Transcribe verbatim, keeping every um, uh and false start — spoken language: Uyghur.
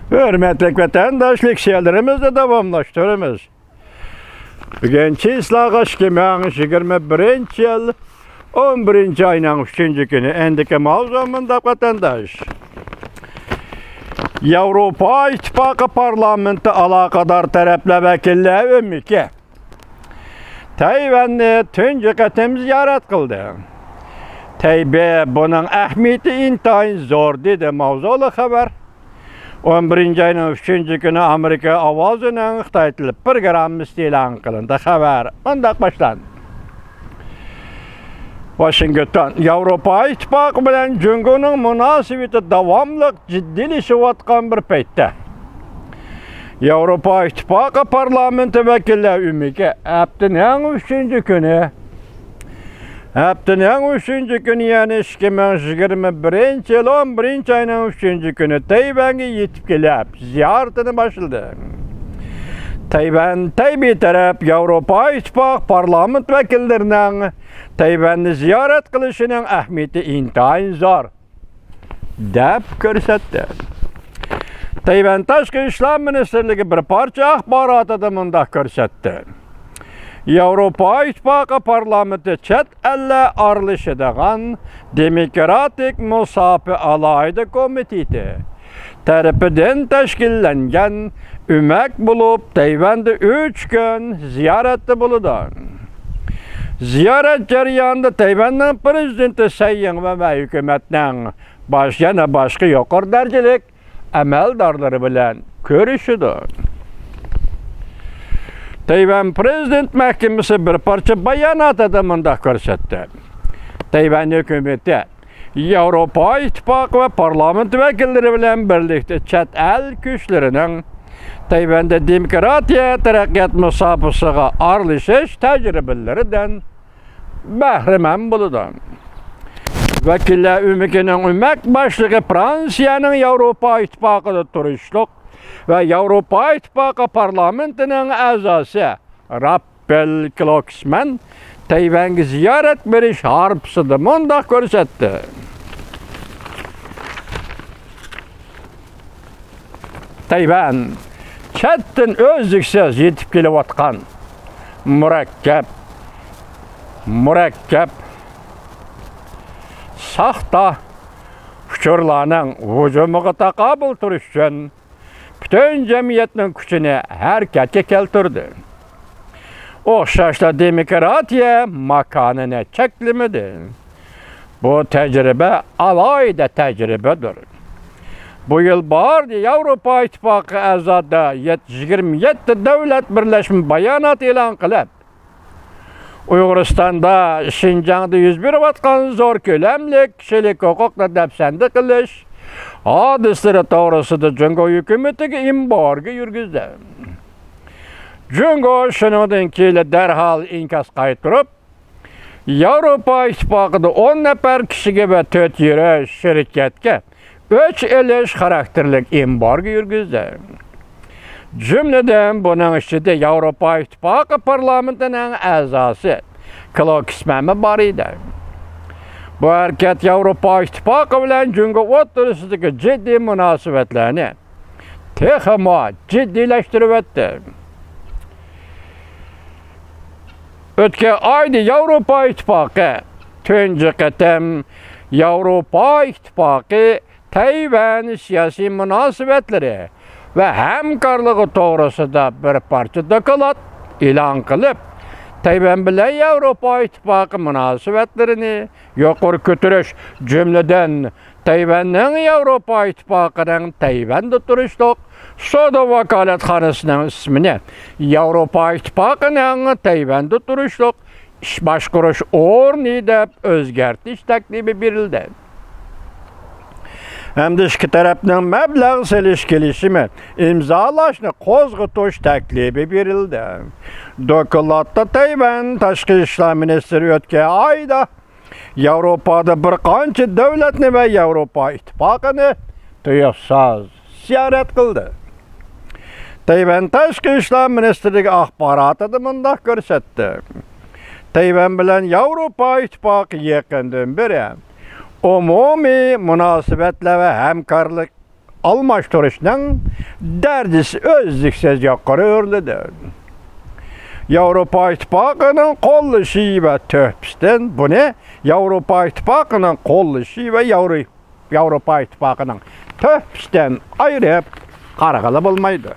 ھۆرمەتلىك ۋەتەنداشلار، شېئىرلىرىمىزنى داۋاملاشتۇرىمىز. بۈگۈن چىسلاغا ئىككى مىڭ يىگىرمە بىرىنچى يىل ئون بىرىنچى ئاينىڭ ئۈچىنچى كۈنى. ئەندىكى ماۋزۇ مۇنداق، ۋەتەنداش. ياۋروپا ئىتتىپاقى پارلامېنتى ئالاقىدار تەرەپلەر ۋەكىللەر ئۆمىكى تەيۋەننى تۇنجى قېتىم زىيارەت قىلدى. تەيبەي بۇنىڭ ئەھمىيىتى ئىنتايىن زور، دېدى ماۋزۇلۇق خەۋەر. ئون بىرىنچى ئاينىڭ ئۈچىنچى كۈنى ئامېرىكا ئاۋازىنىڭ خىتاي تىلى پروگراممىسىدا ئېلان قىلىندى. خەۋەر مۇنداق باشلاندى. ۋاشىنگتون. ياۋروپا ئىتتىپاقى بىلەن جۇڭگونىڭ مۇناسىۋىتى داۋاملىق جىددىيلىشىۋاتقان بىر پەيتتە، ياۋروپا ئىتتىپاقى پارلامېنتى ۋەكىللەر ئۆمىكى ھەپتىنىڭ ئۈچىنچى كۈنى، ھەپتىنىڭ ئۈچىنچى كۈنى، يەنى ئىككى مىڭ يىگىرمە بىرىنچى يىل ئون بىرىنچى ئاينىڭ ئۈچىنچى كۈنى تەيۋەنگە يېتىپ كېلىپ، زىيارىتىنى باشلىدى. تەيۋەن تەيبەي تەرەپ ياۋروپا ئىتتىپاقى پارلامېنت ۋەكىللىرىنىڭ تەيۋەننى زىيارەت قىلىشىنىڭ ئەھمىيىتى ئىنتايىن زور، دەپ كۆرسەتتى. تەيۋەن تاشقى ئىشلار مىنىستىرلىكى بىر پارچە ئاخباراتىدا مۇنداق كۆرسەتتى: ياۋروپا ئىتتىپاقى پارلامېنتى چەت ئەللەر ئارىلىشىدىغان دېموكراتىك مۇساپە ئالاھىدە كومىتېتى تەرىپىدىن تەشكىللەنگەن ئۆمەك بولۇپ، تەيۋەندە ئۈچ كۈن زىيارەتتە بولىدۇ. زىيارەت جەريانىدا تەيۋەننىڭ پىرېزىدېنتى سەي يىڭۋېن ۋە ھۆكۈمەتنىڭ باش، يەنە باشقا يۇقىرى دەرىجىلىك ئەمەلدارلىرى بىلەن كۆرۈشىدۇ. تەيۋەن پىرېزىدېنت مەھكىمىسى بىر پارچە باياناتىدا مۇنداق كۆرسەتتى: تەيۋەن ھۆكۈمىتى ياۋروپا ئىتتىپاقى ۋە پارلامېنت ۋەكىللىرى بىلەن بىرلىكتە چەت ئەل كۈچلىرىنىڭ تەيۋەندە دېموكراتىيە تەرەققىيات مۇساپىسىغا ئارىلىشىش تەجرىبىلىرىدىن بەھرىمەن بولىدۇ. ۋەكىللەر ئۆمىكىنىڭ ئۆمەك باشلىقى فرانسىيەنىڭ ياۋروپا ئىتتىپاقىدا تۇرۇشلۇق ۋە ياۋروپا ئىتتىپاقى پارلامېنتىنىڭ ئەزاسى راففېل گلوكسمان تەيۋەنگە زىيارەت بېرىش ھارپىسىدا مۇنداق كۆرسەتتى: تەيۋەن چەتتىن ئۈزلۈكسىز يېتىپ كېلىۋاتقان مۇرەككەپ، مۇرەككەپ، ساختا ئۇچۇرلارنىڭ ھۇجۇمىغا تاقابىل تۇرۇش ئۈچۈن پۈتۈن جەمئىيەتنىڭ كۈچىنى ھەرىكەتكە كەلتۈردى. ئوخشاشلا دېموكراتىيە ماكانىنى چەكلىمىدى. بۇ تەجرىبە ئالاھىدە تەجرىبىدۇر. بۇ يىل باھاردا ياۋروپا ئىتتىپاقى ئەزا يىگىرمە يەتتە دۆلەت بىرلەشمە بايانات ئېلان قىلىپ، ئۇيغۇرىستاندا، شىنجاڭدا يۈز بېرىۋاتقان زور كۆلەملىك كىشىلىك ھوقۇقنى دەپسەندە قىلىش ھادىسىلىرى توغرىسىدا جۇڭگو ھۆكۈمىتىگە ئېمبارگو يۈرگۈزدى. جۇڭگو شۇنىڭدىن كېيىن دەرھال ئىنكاس قايتۇرۇپ، ياۋروپا ئىتتىپاقىدا ئون نەپەر كىشىگە ۋە تۆت يۈرۈش شىركەتكە ئۆچ ئېلىش خاراكتېرلىك ئېمبارگو يۈرگۈزدى. جۈملىدىن بۇنىڭ ئىچىدە ياۋروپا ئىتتىپاقى پارلامېنتىنىڭ ئەزاسى كلوكسمانمۇ بار ئىدى. بۇ ھەرىكەت ياۋروپا ئىتتىپاقى بىلەن جۇڭگو ئوتتۇرىسىدىكى جىددىي مۇناسىۋەتلەرنى تېخىمۇ جىددىيلەشتۈرۈۋەتتى. ئۆتكەن ئايدا ياۋروپا ئىتتىپاقى تۇنجى قېتىم ياۋروپا ئىتتىپاقى تەيۋەن سىياسىي مۇناسىۋەتلىرى ۋە ھەمكارلىقى توغرىسىدا بىر پارچە دوكلات ئېلان قىلىپ، تەيۋەن بىلەن ياۋروپا ئىتتىپاقى مۇناسىۋەتلىرىنى يۇقىرى كۆتۈرۈش، جۈملىدىن، تەيۋەننىڭ ياۋروپا ئىتتىپاقىنىڭ تەيۋەندە تۇرۇشلۇق سودا ۋاكالەتخانىسىنىڭ ئىسمىنى ياۋروپا ئىتتىپاقىنىڭ تەيۋەندە تۇرۇشلۇق ئىش باشقۇرۇش ئورنى دەپ ئۆزگەرتىش تەكلىپى بېرىلدى. ھەمدە ئىككى تەرەپنىڭ مەبلەغ سېلىش كېلىشىمى ئىمزالاشنى قوزغىتىش تەكلىپى بېرىلدى. دوكلاتتا تەيۋەن تاشقى ئىشلار مىنىستىرى ئۆتكەن ئايدا ياۋروپادا بىر قانچە دۆلەتنى ۋە ياۋروپا ئىتتىپاقىنى تۇيۇقسىز زىيارەت قىلدى. تەيۋەن تاشقى ئىشلار مىنىستىرلىكى ئاخباراتىدا مۇنداق كۆرسەتتى: تەيۋەن بىلەن ياۋروپا ئىتتىپاقى يېقىندىن بېرى ئومۇمىي مۇناسىۋەتلەر ۋە ھەمكارلىق ئالماشتۇرۇشنىڭ دەرىجىسى ئۈزلۈكسىز يۇقىرى ئۆرلىدى. ياۋروپا ئىتتىپاقىنىڭ قوللىشى ۋە تۆھپىسىدىن بۇنى ياۋروپا ئىتتىپاقىنىڭ قوللىشى ۋە ياۋرو-، ياۋروپا ئىتتىپاقىنىڭ تۆھپىسىدىن ئايرىپ قارىغىلى بولمايدۇ.